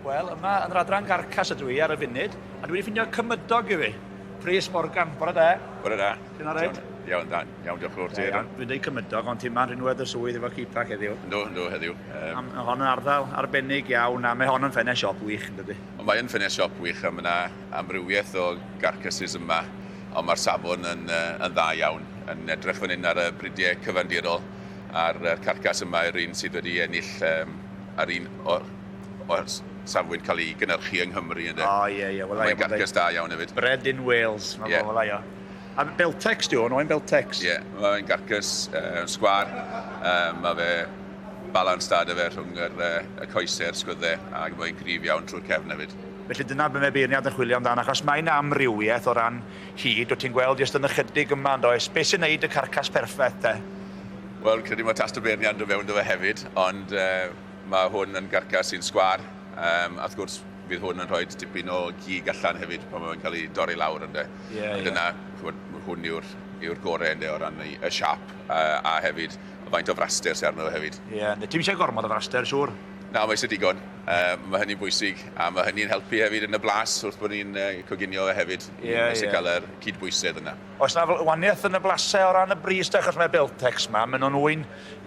Wel, yma yn yr adran garcas ydw i ar y funud, a dwi wedi ffindio cymydog i fi. Prys Morgan, bore da. Bore da. Ti'n alright? Iawn, da. Iawn, diolch yn fawr ti. Iawn, dwi'n dweud cymydog, ond ti'n ma'n rhinwedd y swydd efo Keepak heddiw. Yndw, yndw, heddiw. Um, mae hon yn ardal arbennig iawn, a mae hon yn ffenest siop wych, yn dydy? Ond mae yn ffenest siop wych, a mae yna amrywiaeth o garcases yma, ond mae'r safon yn, yn dda iawn. Yn edrych fan hyn ar y bridiau cyfandirol, a'r carcas yma yw'r un sydd wedi ennill um, ar un o'r o'r safbwynt cael ei gynhyrchu yng Nghymru ynde. O ie ie wel Mae'n garcas da iawn hefyd. Bred in Wales, mae yeah. fel ia. A Beltex di hwn, oen Beltex? Ie, yeah, mae'n garcas sgwar, mae fe balans da dy fe rhwng yr, y coesau a'r sgwyddau ac mae'n gryf iawn trwy'r cefn hefyd. Felly dyna be mae beirniad yn chwilio amdano, achos mae'n amrywiaeth o ran hyd, wyt ti'n gweld jyst yn ychydig yma, yn does? Be sy'n neud y carcas perffaith te? Wel, credu mae tast o beirniad yn dod fewn dy fe hefyd, ond Mae hwn yn garcas sy'n sgwâr, yym, a wrth gwrs fydd hwn yn rhoi dipyn o gig allan hefyd pan mae'n cael ei dorri lawr ynde. Ie, ie. A dyna, ch'mod, hwn yw'r yw'r gore ynde o ran ei y siâp a a hefyd faint o fraster sy arno fe hefyd. Ie, yndi. Ti'm isie gormod o fraster, siŵr? Na, mae isie digon. Yy ma' hynny'n bwysig a ma' hynny'n helpu hefyd yn y blas wrth bod ni'n yy coginio fe hefyd. Ie, ie. Mae isie cael yr cydbwysedd yna. Oes 'na waniaeth yn y blasau o ran y bris de, achos mae Beltex 'ma, maen nhw'n ŵyn,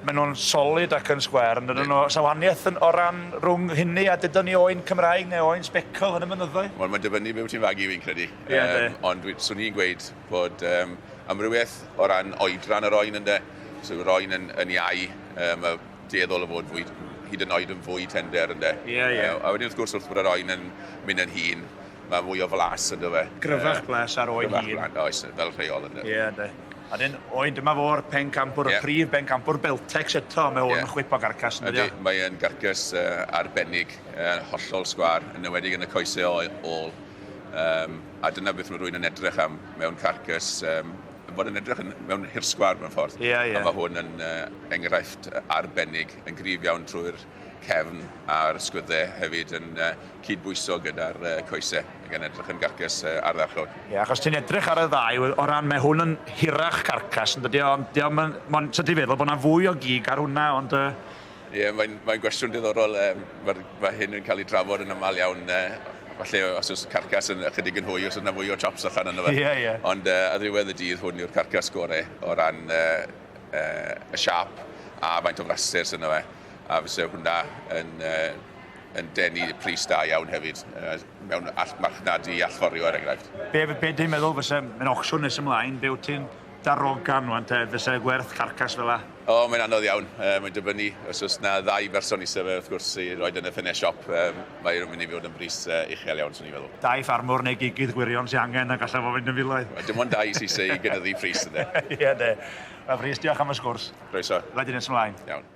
maen nhw'n solid ac yn sgwâr, yn dydyn nhw? Oes 'na wahaniaeth yn, o ran rhwng hynny a deudan ni oen Cymraeg neu oen sbecl yn y mynyddoedd? Wel, mae'n dibynnu be wyt ti'n fagu, fi'n credu. Ie, yndi. Ond dwi, 'swn i'n gweud bod um, amrywiaeth o ran oedran yr oen ynde. So yw'r oen yn, yn iau, um, mae dueddol o fod fwy, hyd yn oed yn fwy tender ynde. Ie, ie. A wedyn wrth gwrs wrth bod yr oen yn mynd yn hŷn, Mae mwy o flas ynddo fe. Gryfach blas ar oen hŷn. Gryfach blas, oes, fel rheol ynde. Ie, ynde. A dyn, oen, dyma fo'r pencampwr, y prif bencampwr Beltex eto, mae hwn yn chwip o garcas, yn dydi o? Ydy, mae e'n garcas arbennig, hollol sgwâr, yn enwedig yn y coesau ôl. A dyna beth mae rhywun yn edrych am mewn carcas, bod yn edrych yn, mewn hirsgwâr mewn ffordd. Ie, ie. A mae hwn yn enghraifft arbennig, yn gryf iawn trwy'r cefn a'r ysgwyddau hefyd yn cyd-bwyso gyda'r coesau ac yn edrych yn garcas ardderchog. Ie, achos ti'n edrych ar y ddau, o ran mae hwn yn hirach carcas yn dydi o, ond dio'm yn, mae'n, sa ti'n feddwl bod 'na fwy o gig ar hwnna, ond yy. Ie, mae'n mae'n gwestiwn diddorol, yym ma'r ma' hyn yn cael ei drafod yn aml iawn, falle os oes carcas yn ychydig yn hwy, os oes 'na fwy o chops allan ynddo fe. Ie, ie. Ond yy ar ddiwedd y dydd hwn yw'r carcas gore o ran yy y siâp a faint o fraster sy ynddo fe, a fyse hwnna yn yy yn denu pris da iawn hefyd mewn marchnad i allforio er enghraifft. Be, be ti'n meddwl fyse, mae'n ocsiwn nes ymlaen, be wyt ti'n darogan wan te, fyse gwerth carcas fel 'a? O, mae'n anodd iawn. Mae'n dibynnu, os oes 'na ddau berson isie fe wrth gwrs i roid yn y ffenest siop, mae'n mynd i fod yn bris uchel iawn, swn i'n feddwl. Dau ffarmwr neu gigydd gwirion sy angen a gallai fo fynd yn filoedd. Wel, dim ond dau sy isie i gynyddu pris ynde. Ie, de. Wel, Rhys, diolch am y sgwrs. Croeso. Rhaid i nes ymlaen. Iawn.